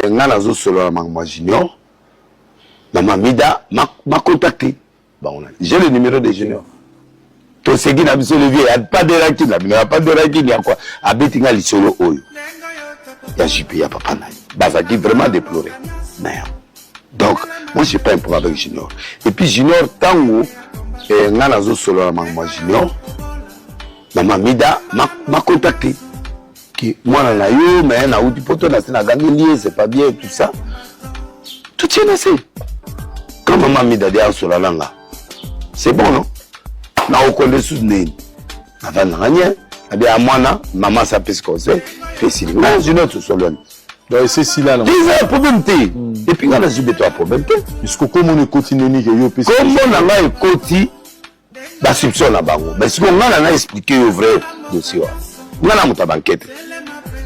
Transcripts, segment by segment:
Nga nazosolola makambo ya Junior, mama Mida m'a contacté. Bango, j'ai le numéro de Junior. Toseki na biso, le vieux ya pas de rancune na bino, ya pas de rancune ya quoi. Abeti nga lisolo oyo ya JP, ya papa na ye, bazalaki vraiment déploré na yango. Donc moi, j'ai pas un problème avec Junior. Et puis Junior, ntango nga nazosolola makambo ya Junior, mama Mida m'a contacté ke mwana na yo, mais nauti poto, na se nagangeli ye, c'est pas bien, tout ça, totie na se. Quand mama Mida de asola na nga, c'est bon, non, nakokonde susu ndeni navandanga nye abi ya mwana mama sa apesi conseil mpe esili. Nga Junior tosolani. Donc esesila na eza ya problème te. Et puis nga nazwi beto ya problème te. Puisque komona ekoti ndeni ke yo opesi? Kombo na ngai ekoti basoupçon na bango, mais sikoyo ngai na expliqué yo vrai dossier wana. Ngai na moto ya bankete.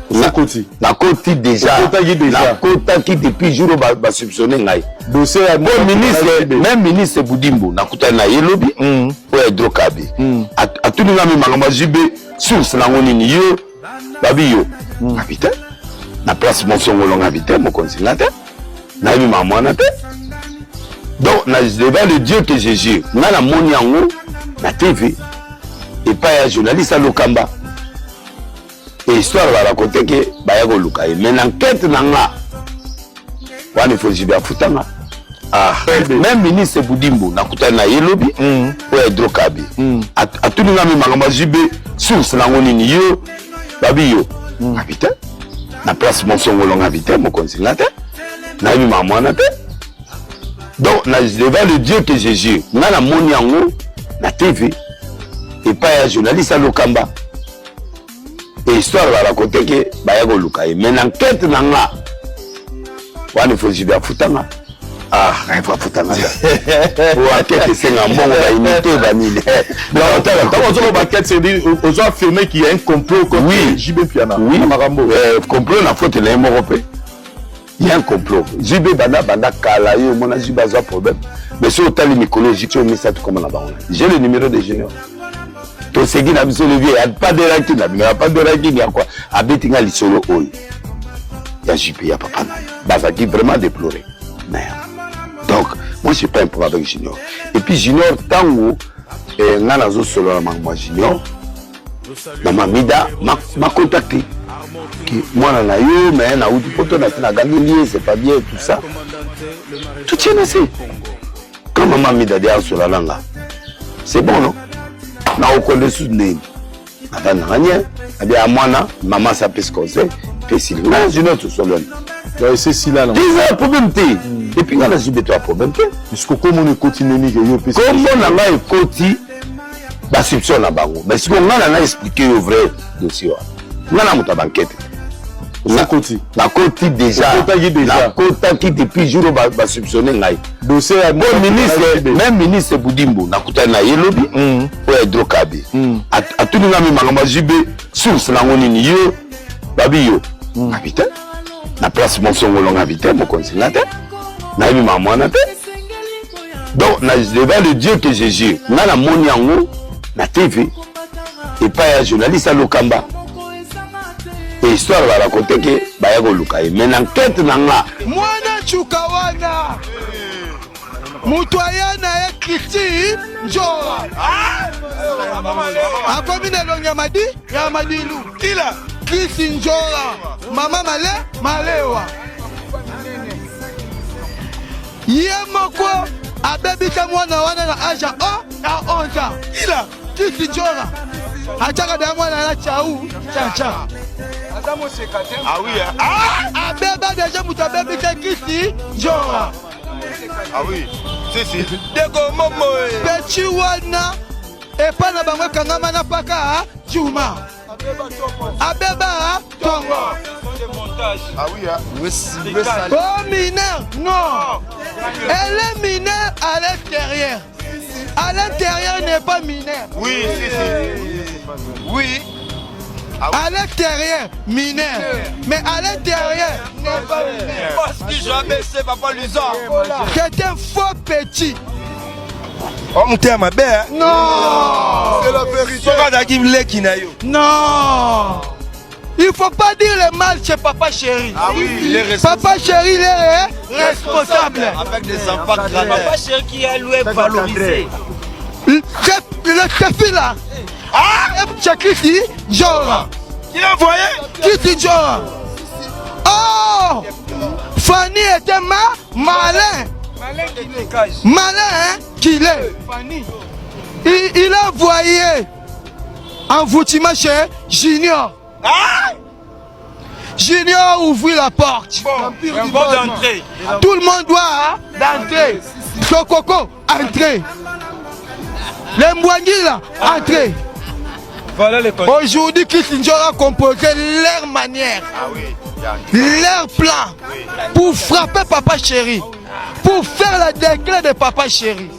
Okoti? Nakoti déjà. Okotaki déjà? Nakotaki depuis jour oyo basoupçonne ngai. Dossier ya Po ministre, même ministre Budimbu, nakutani na ye lobi, oyo ya Hydrocab. Atuni nga mi makambo ya JB, source nango nini? Yo babi yo abi te na place mosongolo, nga abi te, mokonzi nga te, nayebi makambo wana te. Donc na devant le Dieu que je jure, nga namoni yango na TV epai ya journaliste alokamba e histoire baraconte ke baya koluka ye. Mais na enquête na nga wana, il faut JB afutanga. Même ministre Budimbu, nakutani na ye lobi, oyo ya Hydrocab. Atuni nga mi makambo ya JB, source nango nini? Yo babi yo abi te na place mosongolo, nga abi te, mokonzi nga te, nayebi makambo wana te. Donc na devant le Dieu que je jure, nga namoni yango na TV epai ya journaliste alokamba e histoire baraconte ke baya koluka ye. Mais na enquête na nga wana, il faut JB afutanga. Il faut afutanga po enquête esenga mbongo, baunité, banini. Ntango ozoloba enquête, c'est-à-dire ozo affirmer qu'il y a un complot contre JB Mpiana? Oui. Na makambo. Complot na faute na ye moko mpe. Il y a un complot. JB banda kala, yo omona JB azwa problème, mais soki otali mikolo oyo misato koma na bango, j'ai le numéro de Junior. Toseki na biso, le vieux ya pas de rancune na bino, ya pas de rancune ya quoi. Abeti nga lisolo oyo ya JP, ya papa na ye, bazalaki vraiment déploré na yango. Donc moi, j'ai pas un problème avec Junior. Et puis Junior, ntango nga nazosolola makambo ya Junior, mama Mida m'a contacté ke mwana na yo, mais nauti poto, na se nagangeli ye, c'est pas bien, tout ça, totie na se. Quand mama Mida de asola na nga, c'est bon, non, nakokonde susu ndeni navandanga nye abi ya mwana mama sa apesi conseil mpe esili. Nga Junior tosolani. Donc esesila na Eza ya problème te. Et puis nga nazwi beto ya problème te. Puisque komona ekoti ndeni ke yo opesi? Kombo na ngai ekoti basoupçon na bango, mais sikoyo ngai na expliqué yo vrai dossier wana. Nga na moto ya bankete. Okoti? Nakoti déjà. Okotaki déjà? Nakotaki depuis jour oyo basoupçonne ngai. Dossier ya Po ministre, même ministre Budimbu, nakutani na ye lobi, oyo ya Hydrocab. Atuni nga mi makambo ya JB, source nango nini? Yo babi yo abi te na place mosongolo, nga abi te, mokonzi nga te, nayebi makambo wana te. Donc na devant le Dieu que je jure, nga namoni yango na TV epai ya journaliste alokamba e histoire baraconte ke baya koluka ye. Mais na enquête na nga Mwana cuka wana, moto aya na ye Kristi Njoa, akomi na elongi ya madi ya madilu kila Kristi Njoa, mama male malewa ye moko abebisa mwana wana na age ya o ya 11 ans. Kila Kristi Njoa atiaka da mwana na chau chacha. Ah oui, hein? Ah! Abeba déjà, moto abebisa Kristi Njoa. Ah oui. Si, si. Deko momo. Petit wana, epai na bango ekangama na paka juma, abeba tongo. Ah oui, hein? Oh, mineur, non, elle est mineure à l'extérieur, à l'intérieur n'est pas mineur. Oui, si, si. Oui. À l'extérieur mineur, mais à l'intérieur n'est pas mineur. Parce que je vais baisser, papa Lusa. C'est un faux petit. Oh, motema mabe, hein? Non. C'est la vérité. Soki azalaki leki na yo. Non. Il faut pas dire le mal chez papa chéri. Ah oui, il est responsable. Papa chéri, il est responsable. Avec des enfants grands. Papa chéri qui a loué valorisé. Le ce là. Ah, c'est Christy Djora. Qui l'a envoyé Christy Djora. Oh Fanny était ma malin. Malin hein, qu'il est. Il, il a envoyé envoûtement chez Junior. Ah Junior ouvrit la porte. Bon, bon d'entrée. Tout le monde doit hein, d'entrer. Sokoko, entrez. Les Mbwangi là, entrez. Voilà les Aujourd'hui, Kissinger a composé leur manière, Ah oui. leur plan pour frapper papa chéri, pour faire la déclin de papa chéri.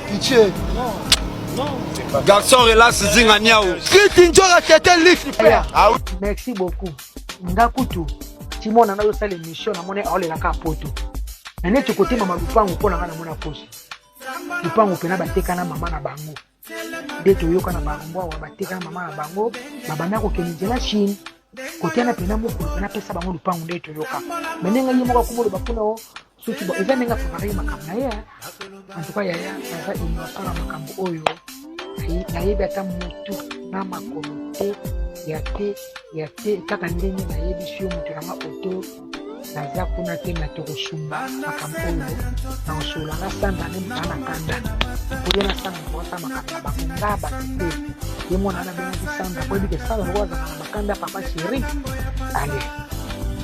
Pitié. Garçon relax Zinga Niao. Kissinger a c'était Lucifer. Ah oui. Merci beaucoup. Nga kutu timona nga yosala émission namoni aolelaka poto na neti kotemama lupango mpo na nga namona kosi lupango mpena bateka na mama na bango nde toyoka na bango awa bateka na mama na bango babanda kokende nzela Chine kotiana mpena mokolo mpena apesa bango lupango nde toyoka me ndenge ye moko akomoloba kuna o soki bo eza ndenge apreparaki makambo na ye en tout cas yaya naza innocent na makambo oyo nayebi ata motu na makolo te ya te ya te kaka ndenge nayebisi yo moto nanga oto naza kuna te na tokosumba makambo oyo nakosolola na sandra nde moto na kanda oye na sandra moto asala makambo na bango nga bato te ye mwana wana abengaki sandra po yebi ke sandra lokola azalaka na bakanda papa chéri ale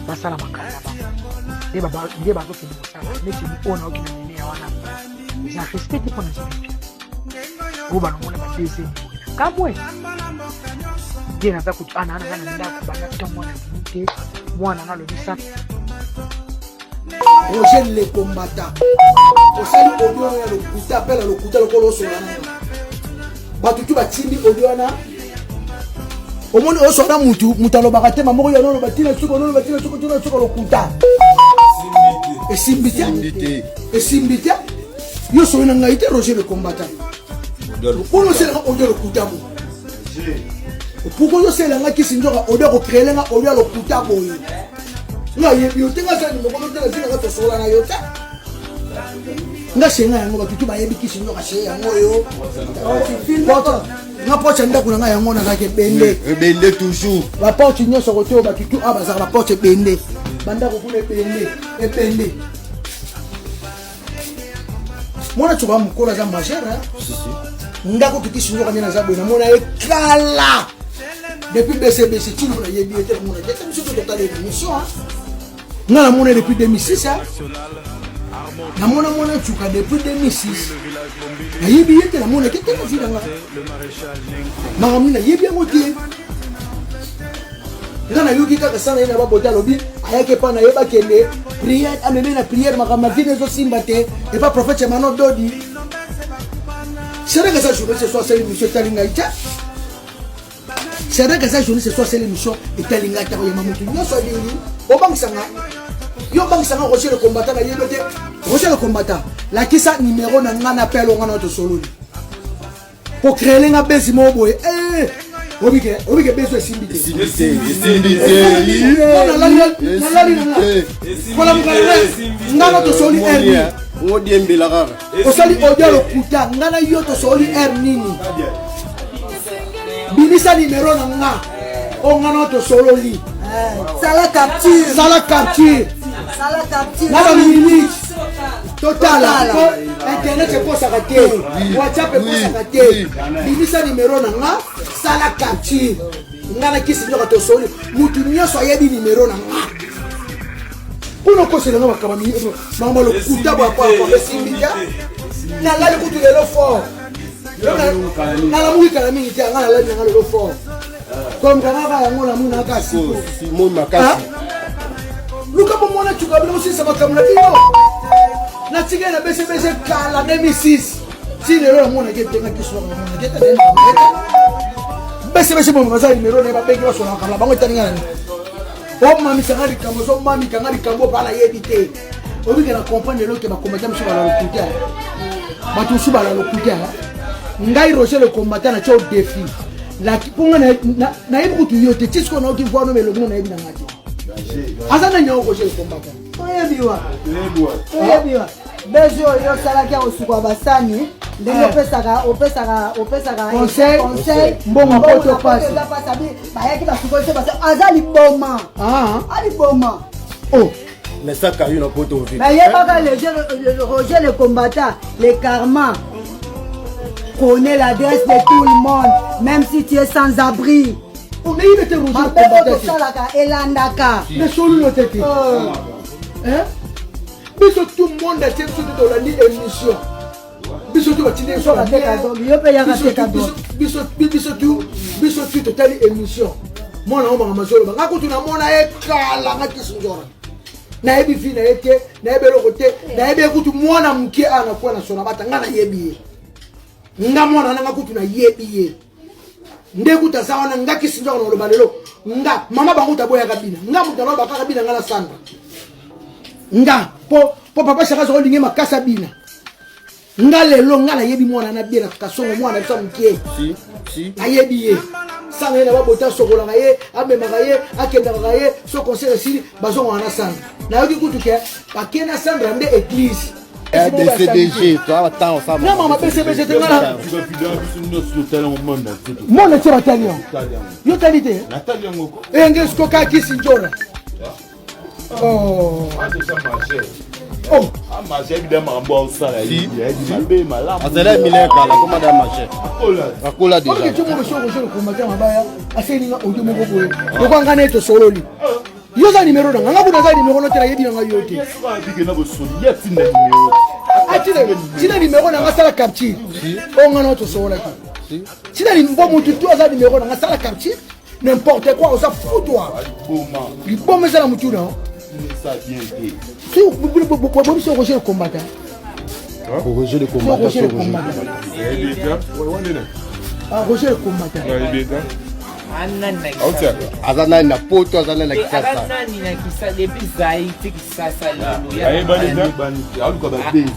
basala makambo na bango nde bazokende kosala neti oyo nayoki na mine ya wana eza respect te mpo na zibipia oyo balongola ba deuxième boye na kamwe nde naza kutu ana ana na ndako banda ntongo na bimi te mwana nga alobi sa Roger le combattant osali audio wana ya lokuta appel ya lokuta lokola osola nanga bato tu batindi audio wana omoni osola mutu mutu alobaka te mamoko yo oloba tina suka oloba tina suka tina suka lokuta esimbi te esimbi te yo osoli na ngai te Roger le combattant mpona osalaka audio lokuta bo pourkoi ozosalela nga kisi nzoka audio akocreele nga audio ya lokuta boye nga yebi yo te nga asala nimoko no te na zinanga tosola na yo te nga senga yango bato tu bayebi kisi nzoka se yango oyo nga porte ya ndako na ngai yango nazalaka ebende ebende toujours baporte nyonso kote oyo bato tu awa bazalaka baporte ebende bandako kuna ebende ebende mwana coka mokolo aza majeur nga kutu kisi nzoka nde naza boye namona ye kala depuis bcbc tino nayebi ye te namona ye te biso totala émission nga namona depuis 2006 namona mwana cuka depuis 2006 nayebi ye te namonaki te na vi na nga makambo nini nayebi yango te nga nayoki kaka sana ye na babota alobi ayaki epa na ye bakende priere ameme na priere makambo na vino ezosimba te epa prophète emano dodi c'est vrai que eza journaliste so asali émission etali ngai te c'est vrai que eza journaliste so asali émission etali ngai te akoyamba motu nyonso alingi obangisa nga yo obangisa nga roger le combattant nayebi te roger le combattant lakisa numero na nga na pelo nga na tosololi ko créer nga bezi moko boye eh obike obike bezo esimbi te nalali nanga kolamuka nga na tosoli heure nini odiembela kaka osali audio lokuta nga na yo tosoli heure nini bimisa nimero na nga o nga na tosololi sala capture sala capture sala capture na baminute totala po internet ekosaka te whatsapp ekosaka te bimisa nimero na nga sala capture nga na kisi nyoka tosoli mutu nyonso ayebi nimero na nga mpona okosela nga makambo makambo lokuta bwapwapwa esimbi te nalali kutu lelo fort nalamuki kala mingi te nga nalali nanga lelo fort koluka kaka yango namona kaka siko luka bomona cuka bino bosilisa makambo na bino natikali na bcbc kala 2006 ti lelo namonaki etenga kiswaka namonaki ete bcbc bomo baza nimero na ye babengi basola makambo na bango etalinga nani omamisanga likambo ozomamikanga likambo opa nayebi te obike na comprendre lelo ke bakombata mosusu bala lokuta bato mosusu bala lokuta ngai roger le combattant na tio défi. Mpo nga nayebi kutu yo te, ti sikoyo nayoki voi no elongi no nayebi na nga te. Aza nani yango Roger le combattant? Toyebi wa, toyebi wa bezo oyo osalaki ya kosukola basani ndenge opesaka opesaka opesaka conseil, conseil mbongo poto pasi pasi bayaki basukoli te, basi aza liboma, aliboma. Oh, mais ça kayu na poto ovi. Mais yebaka le Roger le combattant, le karma connaît l'adresse de tout le monde, même si tu es sans abri. Omeyibe te Roger. Mabe oyo tosalaka elandaka. Mais soluno te te biso tout monde atie biso te, tolandi émission, biso tu batindi biso, biso biso tu biso tu totali émission. Mwana ngo makambo azoloba, nga kutu namona ye kala, nga kisi nzora nayebi vi na ye te, nayebi eloko te, nayebi ye kutu mwana moke awa nakuwa na sona bata, nga nayebi ye, nga mwana nanga kutu nayebi ye nde kutu aza wana. Nga kisi nzora na oloba lelo, nga mama bango kutu aboyaka bina, nga moto aloba kaka bina, nga na Sandra, nga po po papa Shaka aza kolinge makasi abina. Nga lelo nga nayebi mwana na bie na Kasongo, mwana biso mokie, nayebi ye sanga ye na babota, asokolaka ye, amemaka ye, akendakaka ye. So concert esili, bazongaka na Sandra. Nayoki kutu ke bakei na Sandra nde église. BCBG, na mama BCBG te. Nga mona tie batali yango, yo tali te enge sikoka kisi njora. Oh. Oh. Azali milin kala koma da majeur, akola déjà. Oke tio moko soko soko combattant mabaya aselinga audio moko boye lokwa nga na tosololi. Yo oza nimero na nga, nga kuna aza nimero no te, nayebi na nga yo te. Tina nimero na nga, sala capture oyo nga na tosololaki. Tina mpo motu tu aza nimero na nga, sala capture. N'importe quoi, oza fou toi, liboma eza na motu na biso. Roger le combattant. Roger le combattant. Roger le combattant. Ah, Roger le combattant. Aza nani na poto, aza nani na Kisasa? Nani na Kisasa depuis Zai ti Kisasa lelo? Aluka basalite.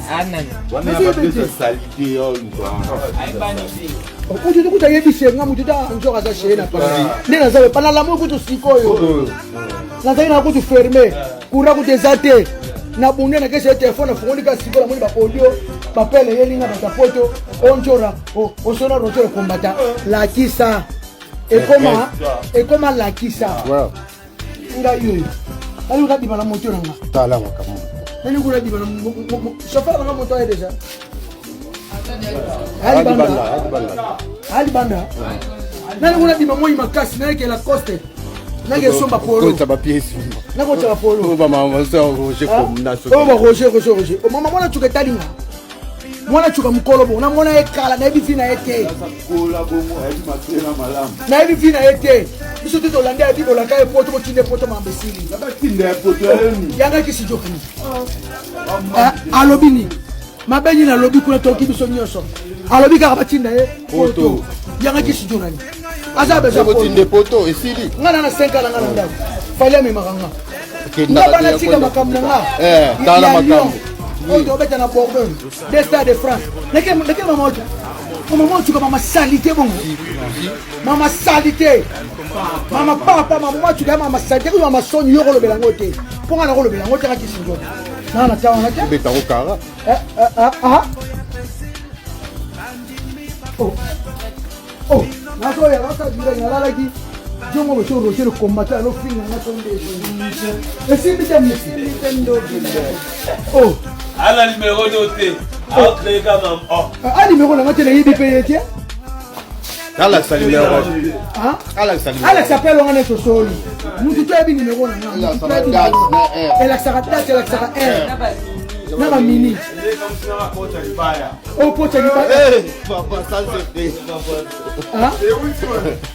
Kutu kutu ayebisi nga mutu ta nzoko aza cheye na Paris nde naza we panalamo kutu sikoyo nazali na kutu ferme courant kutu eza te na bunde na kesi ye telefone afungoli ka sikoyo namoni ba audio bapele eyelinga bato ya poto onjora osona Roger combattant lakisa ekoma ekoma lakisa ngai oyo nani kuna dima na moto na nga. Tala makambo. Nani kuna dima na chauffeur nanga moto aye déjà alibanda alibanda. Nani kuna dima moi makasi nayeke Lacoste nake esomba polo. Kotisa bapiesi. Nakotisa bapolo. Oyo bamama Roger. Oyo ba Roger, Roger, Roger mama mwana cuka etalinga mwana cuka mokolo bongo namona ye kala, nayebi vi na ye te, nayebi vi na ye te. Biso te tolandi ayebi bolaka ye poto botinda poto mambo esili yanga kisi jokani alobi nini mabe nini alobi kuna toki biso nyonso alobi kaka batinda ye poto yanga kisi jokani aza besoin. Botinde poto esili. Nga na na 5 ans na nga na ndako Fally amemaka nga nga bana tika makambo na nga. Tala makambo. Oyo tobeta na Bordeaux de Stade de France leke mama oyo mama otuka mama salite bongo mama salite mama papa mama otuka mama salite kutu mama soni yo kolobela yango te mpo nga na kolobela yango te kaki sinzo na na ta wana te. Betako kara. Oh oh, nazoya nasala direct nalalaki jongo boso Roger le combattant alofinga nga so nde esimbi te misi. Oh, ala numéro no te aocrée kama. A numéro nanga te, nayebi mpe ye te. Alakisa numéro. Alakisa numéro. Alex apele wanga neti osoli mutu to yebi numéro na nga, elakisaka date, elakisaka heure na bamini okota libaya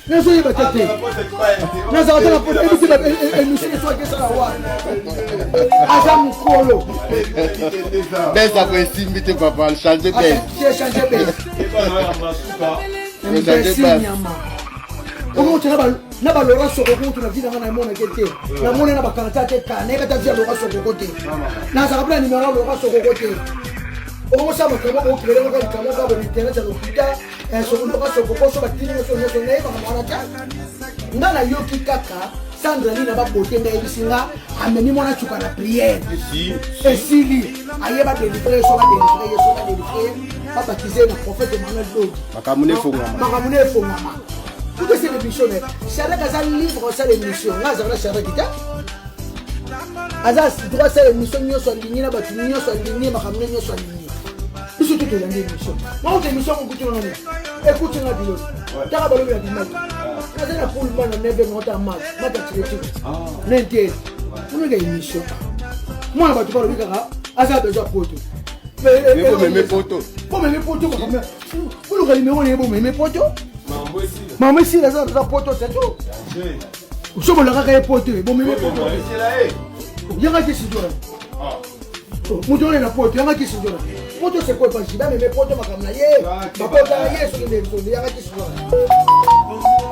nazoyeba te te nazala te na poto ebi te émission esoki esala wana aza mokolo. Bese ako esimbi te papa, change bese. Change bese. Nyama omoto na balora sokoko kutu na vi nanga namonake te, namoni na bakarata te ka nayeba ta vi ya Lora Sokoko te, nazalaka mpe na nimero ya Lora Sokoko te. Okomosala makambo okele kaka likambo kaka boye internet ya lokuta, sokoloka sokokoso batindi nyonso nyonso nayebaka mwana te. Nga nayoki kaka Sandra Lina babote nga ayebisi nga amemi mwana cuka na prière esili aye badelivre ye so badelivre ye so badelivre ye babatize ye na prophète Emmanuel Dodi makambo ne efongwama makambo ne efongwama tout esala émission na Shadrack aza libre osala émission nga azala na Shadrack te aza droit asala émission nyonso alingi na bato nyonso alingi makambo ne nyonso alingi biso te tolandi émission makuta émission yango kutu nani ekuti nga biloko taka balobi na bimaki naza na poule mana neve ngota mat mata tiletile nentele onoka émission mwana bato balobi kaka aza besoin poto bomeme poto bomeme poto boluka nimero naye bomeme poto mama esila aza aza poto c'est tout osobolakaka ye poto bomeme poto yanga kisi moto oyo na poto yanga kisi nzola poto c'est quoi pas jiba meme poto makambo na ye bakota na ye soki nde nzola yanga kisi nzola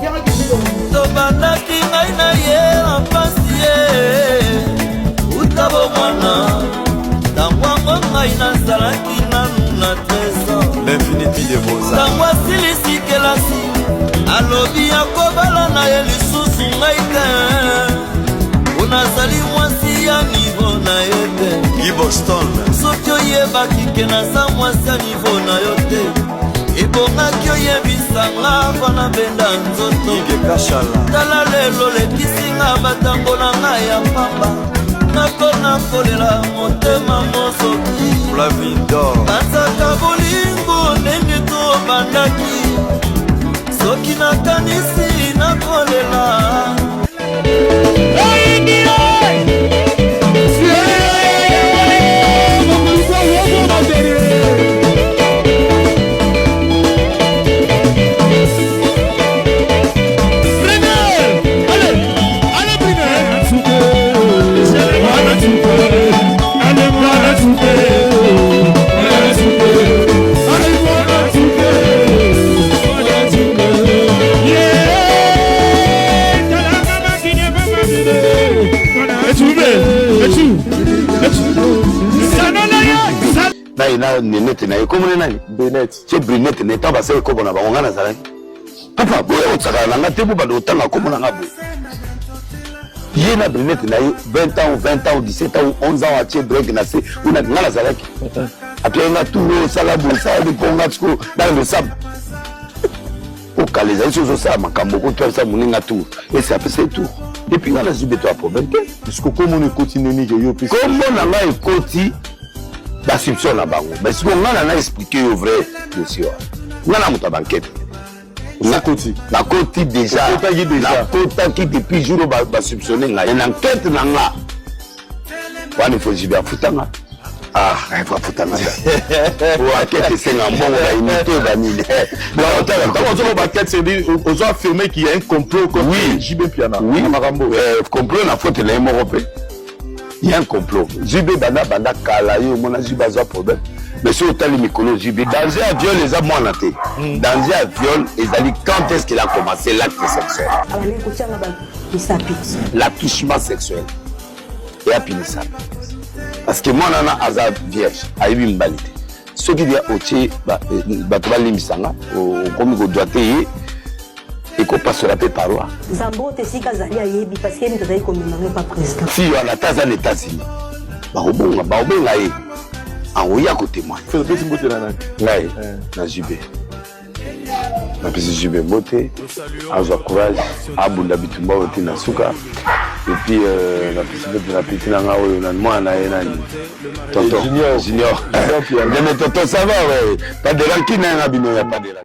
yanga kisi nzola tobandaki ngai na ye na mpasi ye uta bomwana ntango yango ngai nazalaki nanu na 13 ans L'infinity de Beaux-Arts. Ntango asilisi kelasi alobi akobala na ye lisusu ngai te mpo nazali mwasi ya nivo na ye te Guy Boston. Soki oyebaki ke naza mwasi ya nivo na yo te ebongaki oyebisa nga mpo nabenda nzoto Ige Kashala. Tala lelo olekisi nga batango na ngai ya pamba nakona kolela motema mozoki Flavie Dor. Banzaka bolingo ndenge tobandaki soki nakanisi nakolela. Na ye na nenete na ye komone nani Benet. Tie brinete na ye ntango basali kobo na bango ngai nazalaki papa boye otisakala na nga te bo banda kotanga kombo na nga boye ye na brinete na ye 20 ans 20 ans 17 ans 11 ans atie break na se una nga nazalaki apiaki nga turo osala boye osala mpo nga sikoyo nalanda osamba okala ezali soki ozosala makambo okotwalisa moninga tour esi apesa ye tour et puis nga nazwi beto ya problème te. Puisque komona ekoti ndeni ke yo pesi kombo na ngai ekoti basoupçon na bango mais sikoyo ngai na na explique yo vrai dossier wana ngai na moto ya bankete Okoti. Nakoti déjà. Okotaki déjà. Nakotaki depuis jour oyo basoupçonne ngai na enquête na nga wana ifo jibe afutanga ah ifo afutanga po enquête esenga mbongo baimite banini. Ntango ozoloba enquête, c'est-à-dire ozo affirmer qu'il y a un complot contre Oui. JB Mpiana. Oui. Na makambo. Complot na faute na ye moko mpe il y a un complot. JB banda banda kala ye omona JB azwa problème mais soki otali mikolo JB danger ya viol eza mwana te danger ya viol ezali quand est-ce qu'il a commencé l'acte sexuel. Abandaki kotianga ba misapi. L'attouchement sexuel eyapinisaka parce que mwana wana aza vierge ayebi mobali te soki dia otie bato balimbisanga okomi kodwa te ye ekopasola mpe paroi. Nzambe esika azali ayebi parce que ye moto azali komema ngo pa président. Fille wana ata aza na États-Unis bakobonga bakobenga ye akoya kotémoigne. Opesi mbote na nani? Ngai na JB napesi JB mbote azwa courage abunda bitumba oyo te na suka et puis napesi mbote na peti na nga oyo na mwana na ye nani tonton Junior. Junior Junior Piana. Mais tonton, ça va? Ouais, pas de rancune na nga bino ya pas de rancune.